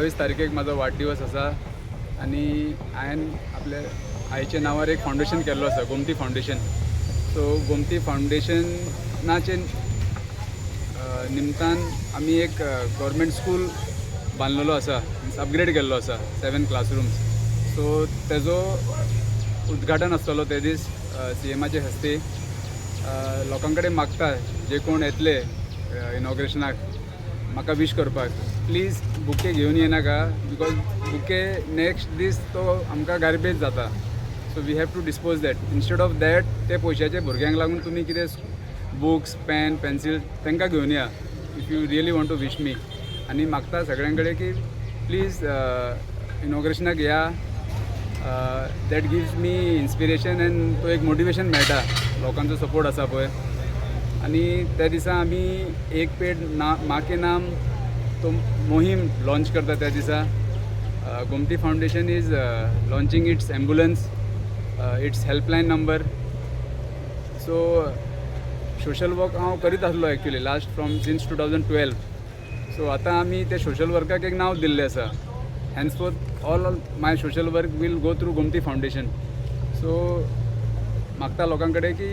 अठ्ठावीस तारखेक म्हाजो वाडदिवस आसा आनी हांवें आपल्या आईच्या नांवार एक फावंडेशन केल्लो आसा, गोमती फावंडेशन. सो गोमती फावंडेशनाचे निमतान आमी एक गव्हर्मेंट स्कूल बांदलेलो आसा, मिन्स अपग्रेड केल्लो आसा, सेवन क्लासरूम्स. सो तेजो उद्घाटन आसतलो ते दीस सीएमाचे हस्ते. लोकां कडेन मागता, जे कोण येतले इनॉग्रेशनाक म्हाका वीश करपाक, प्लीज बुके घेवन येनाका, because bouquet next दीस तो आमकां गार्बेज जाता. So we have to dispose that. Instead of that, ते पयशाचे भुरग्यांक लागून तुमी कितें बुक्स, पेन, पेन्सील तांकां घेवन या, if you really want to wish me. आनी मागता सगळ्यां कडेन की प्लीज इनॉग्रेशनाक या. That gives me inspiration and तो एक मोटिवेशन मेळटा, लोकांचो सपोर्ट आसा पळय. आनी त्या दिसा आमी एक पेड ना माँ के नाम तो मोहीम लॉन्च करता. त्या दिसा Gomti Foundation is launching its ambulance, its helpline number. So social work हांव करीत आसलो actually last from since 2012. So आतां आमी ते सोशल वर्काक एक नांव दिल्लें आसा. Henceforth all my social work will go through Gomti Foundation. So मागता लोकां कडेन की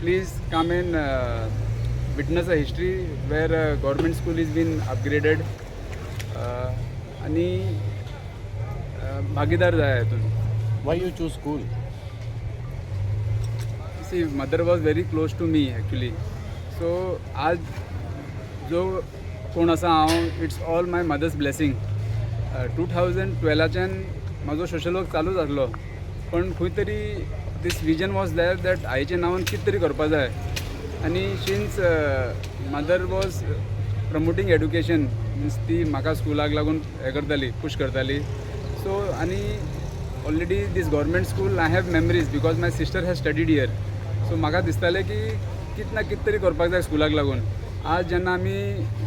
please come and witness a history where government school is been upgraded आनी भागीदार जाय हातून. Why you choose school? See, mother was very close to me actually. So आज जो कोण आसा हांव, it's all my mother's blessing. 2012च्यान म्हाजो सोशल वर्क चालूच आसलो, पण खंय तरी this vision was there that आईच्या नांवान कितें तरी करपा जाय. आनी since mother was promoting education, means ती म्हाका स्कुलाक लागून हें करताली, पूश करताली. सो आनी already this government school, I have memories because my sister has studied here. So म्हाका दिसतालें की कित ना कित तरी करपाक जाय स्कुलाक लागून. आज जेन्ना आमी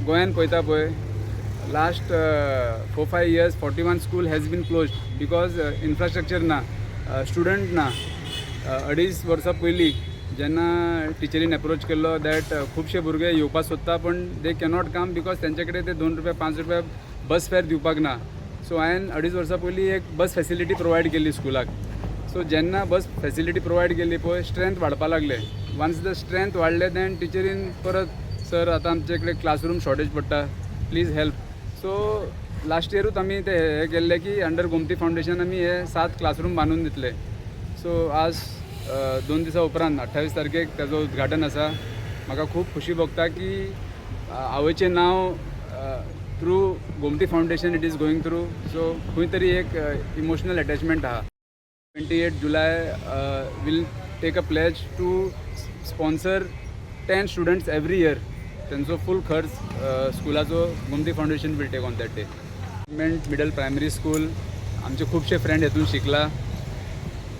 गोंयान पळयता पळय, last 4-5 years 41 school has been closed because infrastructure ना, स्टुडंट ना. अडीच वर्सां पयलीं जेन्ना टिचरीन एप्रोच केल्लो that खुबशे भुरगे येवपाक सोदता, पण they cannot come because तेंचे कडेन ते 2 रुपया, 5 रुपया बस फेर दिवपाक ना. सो हांवें अडीच वर्सां पयलीं एक बस फेसिलिटी प्रोवायड केल्ली स्कुलाक. सो जेन्ना बस फेसिलिटी प्रोवायड केली पळय, स्ट्रेंथ वाडपा लागले. वन्स the strength वाडले, देन टिचरीन परत, सर, आतां आमचे कडेन क्लासरूम शॉर्टेज पडटा, प्लीज हेल्प. सो लास्ट इयरूच आमी ते हें केल्लें की अंडर गोमती फावंडेशन आमी हे सात क्लासरूम बांदून दितले. सो आज 2 दिसां उपरांत 28 तारखेक ताजो उद्घाटन आसा. म्हाका खूब खुशी भोगता की आवयचें नांव through Gomti Foundation it is going through. So खंय तरी एक इमोशनल एटॅचमेंट आहा. 28 July will take a pledge to sponsor 10 students every year. तेंचो फूल खर्च स्कुलाचो Gomti Foundation will take on that day. Government Middle Primary School, आमचे खुबशे फ्रेंड हेतून शिकला,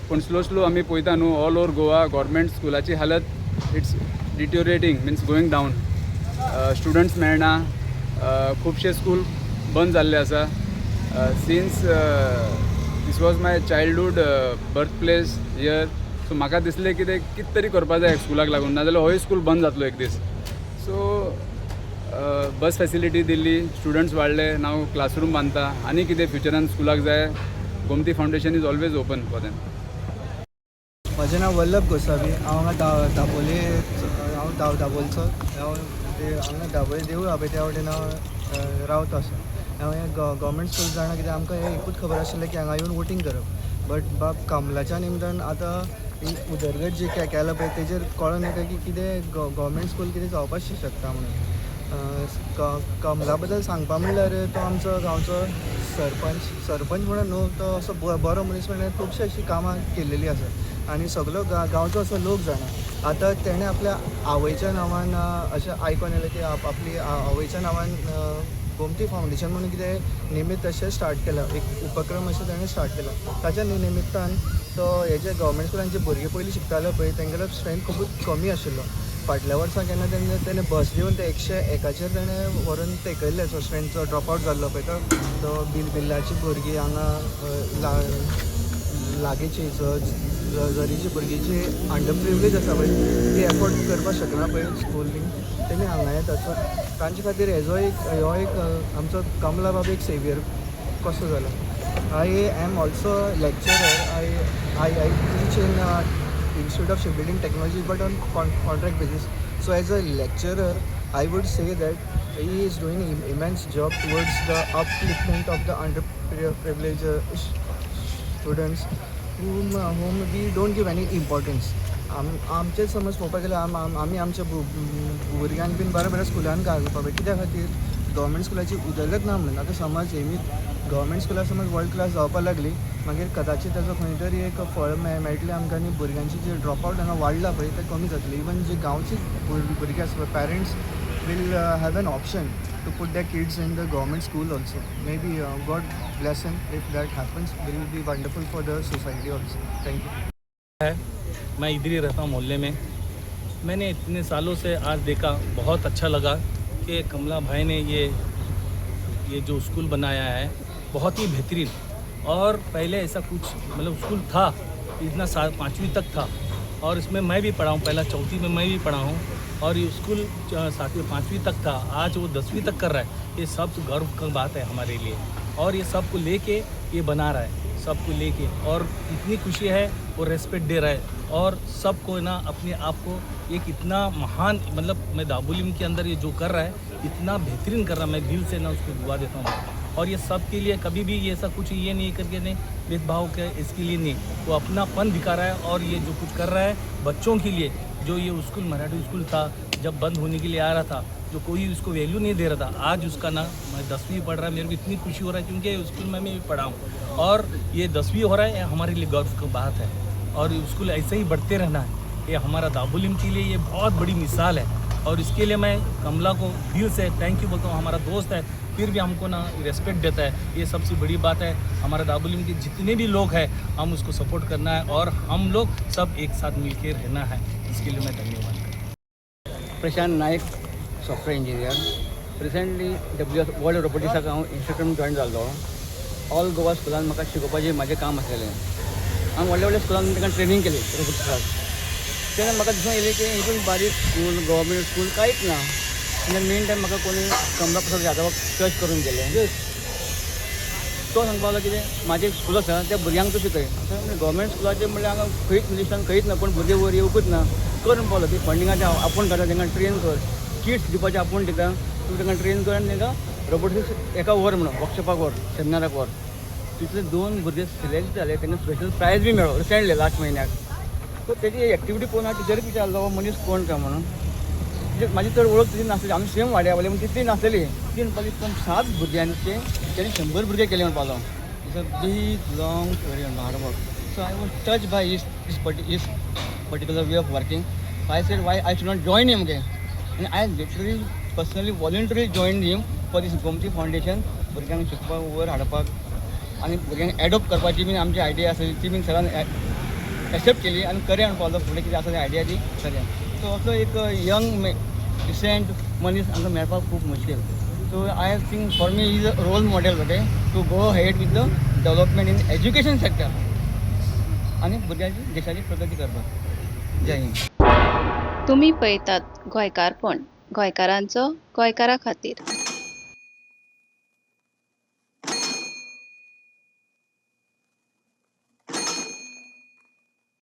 पूण स्लो स्लो आमी पळयता न्हू, ऑल ओवर गोवा गव्हर्मेंट स्कुलाची हालत, it's deteriorating, means going down. Students मेळना, खुबशे स्कूल बंद जाल्ले आसा. Since this was my childhood birth place here, so म्हाका दिसलें की ते कितें तरी करपा जाय स्कुलाक लागून, नाजाल्यार होय स्कूल बंद जातलो एक दीस. सो बस फेसिलिटी दिल्ली, स्टुडंट्स वाडले, नाव क्लासरूम बांदता. आनी कितें फ्युचरान स्कुलाक जाय, Gomti Foundation is always open for them. म्हजें नांव वल्लभ गोसावी. हांव हांगा दाबोले, हांव दाबोलचो. हांव ते हांगा दाबोळे देवूळ आहा पळय, त्या वटेन हांव रावता आसा. हांव हें गव्हर्मेंट स्कूल जाणा, कित्याक आमकां हें एकूच खबर आशिल्लें की हांगा येवन वोटींग करप. बट बाब कमलाच्या निमतान आतां ही उदरगत जी केला पळय, तेजेर कळोन येता की कितें गव्हर्मेंट स्कूल कितें जावपाक शकता म्हणून. कमला बद्दल सांगपा म्हणल्यार तो आमचो गांवचो सरपंच. सरपंच म्हणून न्हू, तो असो बरो मनीस म्हणल्यार खुबशी अशीं कामां केल्लेली आसा आनी सगलो गांवचो असो लोक जाणा. आतां तेणें आपल्या आवयच्या नांवान, अशें आयकोन येयलें की आपली आवयच्या नांवान गोमती फावंडेशन म्हणून कितें निमित्त अशें स्टार्ट केलां, एक उपक्रम अशें तेणें स्टार्ट केला. ताच्या निमित्तान तो हे जे गव्हर्मेंट स्कुलान जे भुरगे पयलीं शिकताले पळय, तेंगेलो स्ट्रेंथ खुबूच कमी आशिल्लो. फाटल्या वर्सा केन्ना तेन्ना तेणें बस दिवन ते 101चेर तेणें व्हरून तेकयल्ले. सो स्ट्रेंथचो ड्रॉप आवट जाल्लो पळय, तो तो बिल्लाची भुरगीं हांगा लागींची जरीची भुरगीं जी अंडर प्रिविलेज आसा पळय, ती एफोर्ड करपाक शकना पळय स्कूल बीन, तेमी हांगा येता. सो तांचे खातीर हेजो एक, हो एक आमचो कमला बाब एक सेवियर. कसो जाला. I am also lecturer. I teach in Institute of Shipbuilding Technology, but on contract basis. So as a lecturer, I would say that he is doing immense job towards the upliftment of the underprivileged students whom we don't give any importance. आमचेच समज पळोवपाक गेल्यार आमी आमच्या भुरग्यांक बीन बऱ्या बऱ्या स्कुलान घालपा पळय. कित्या खातीर? गव्हर्मेंट स्कुलाची उदरगत ना म्हणून. आतां समज हेमी गव्हर्मेंट स्कुलां समज वर्ल्ड क्लास जावपाक लागली, मागीर कदाचीत ताजो खंय तरी एक फळ मेळटलें आमकां आनी भुरग्यांची जी ड्रॉप आवट हांगा वाडला पळय ते कमी जातले. इवन जी गांवची भुरगीं आसा पळय, parents will have an option to put their kids in the government school also. Maybe God bless him, if that happens, will be wonderful for the society also. Thank you. है, मैं इधर ही रहता हूँ मोहल्ले में. मैंने इतने सालों से आज देखा, बहुत अच्छा लगा कि कमला भाई ने ये जो स्कूल बनाया है, बहुत ही बेहतरीन. और पहले ऐसा कुछ मतलब स्कूल था इतना सा पाँचवीं तक था और इसमें मैं भी पढ़ा हूँ. पहला चौथी में मैं भी पढ़ा हूँ और ये स्कूल सातवीं पाँचवीं तक था. आज वो 10वीं तक कर रहा है. ये सब गर्व की बात है हमारे लिए और ये सबको लेके ये बना रहा है, सबको लेके. और इतनी खुशी है, वो रेस्पेक्ट दे रहा है और सबको ना अपने आप को एक इतना महान, मतलब मैं दाबोलिम के अंदर ये जो कर रहा है, इतना बेहतरीन कर रहा है. मैं दिल से ना उसको दुआ देता हूँ. और ये सब के लिए कभी भी ये ऐसा कुछ ये नहीं करके, नहीं भेदभाव के इसके लिए नहीं, वो अपनापन दिखा रहा है. और ये जो कुछ कर रहा है बच्चों के लिए, जो ये स्कूल मराठी स्कूल था, जब बंद होने के लिए आ रहा था, जो कोई उसको वैल्यू नहीं दे रहा था, आज उसका ना मैं 10वीं पढ़ रहा है. मेरे को इतनी खुशी हो रहा है क्योंकि स्कूल में मैं भी पढ़ा हूँ और ये 10वीं हो रहा है, ये हमारे लिए गर्व की बात है. और स्कूल ऐसे ही बढ़ते रहना है. ये हमारा दाबोलिम के लिए ये बहुत बड़ी मिसाल है और इसके लिए मैं कमला को दिल से thank you बोलता हूँ. हमारा दोस्त है, फिर भी हमको ना रेस्पेक्ट देता है, ये सबसे बड़ी बात है. हमारा दाबोलिम के जितने भी लोग हैं, हम उसको सपोर्ट करना है और हम लोग सब एक साथ मिल के रहना है. इसके लिए मैं धन्यवाद करता हूँ. Prashant Naik, software engineer. Recently W world रोबोटिक्साक हांव इन्स्ट्रक्टर जॉयन जाल्लो. ऑल गोवा स्कुलान म्हाका शिकोवपाचें म्हाजें काम आसलेलें. हांव व्हडल्या व्हडल्या स्कुलान तांकां ट्रेनींग केली रोबोटिक्साक. तेन्ना म्हाका दिसून येयलें की हितून बारीक स्कूल, गव्हर्मेंट स्कूल कांयच ना. आनी मेन टायम म्हाका कोणी कमला प्रसाद यादवाक टच करून गेले. तो सांगपाक लागलो, कितें म्हाजें एक स्कूल आसा, त्या भुरग्यांक तूं शिकय. गव्हर्मेंट स्कुलाचें म्हणल्यार हांगा खंयच लिस्टान खंयच ना, पूण भुरगे वयर येवकूच ना. कर म्हणपाक लागलो की फंडिंगाचें आपूण घालता, तांकां ट्रेन कर, किट्स दिवपाचें आपूण दिता, तूं तांकां ट्रेन कर आनी तांकां रोबोटिक्स एका व्हर म्हणून वर्कशॉपाक व्हर, सेमिनाराक व्हर. तितले दोन भुरगे सिलेक्ट जाले, तांकां स्पेशल प्रायज बी मेळ्ळो रिसेंटली लास्ट म्हयन्याक. सो तेजी एक्टिविटी पळोवन हांव टिचरीक विचारलो, हो मनीस कोण काय म्हणून. म्हणजे म्हाजी चड वळख तिची नासली, आमी सेम वाड्या वयले, पूण तितली नासलेली. ती म्हणपाक लागली, सात भुरग्यांचे तेणी 100 भुरगे केले म्हणपाक लागलो. It's a big long story on hard work. So I was touched by his particular way of working. So I said, why I should not join him again? And I literally, personally, voluntarily joined him for this Gomti Foundation. भुरग्यांक शिकपाक वयर हाडपाक आनी भुरग्यांक adopt करपाची बीन आमची idea आसली, ती बीन सरान एक्सेप्ट केली आनी करया म्हणपाक लागलो. फुडें कितें आसा ते आयडिया ती करया. सो असो एक यंग डिसेंट मनीस आमकां मेळपाक खूब मुश्कील. So I think for me is a role model, okay, to go ahead with the development in education sector आनी भुरग्यांची देशाची प्रगती करपाक. जय हिंद. तुमी पळयतात गोंयकारपण, गोंयकारांचो गोंयकारा खातीर.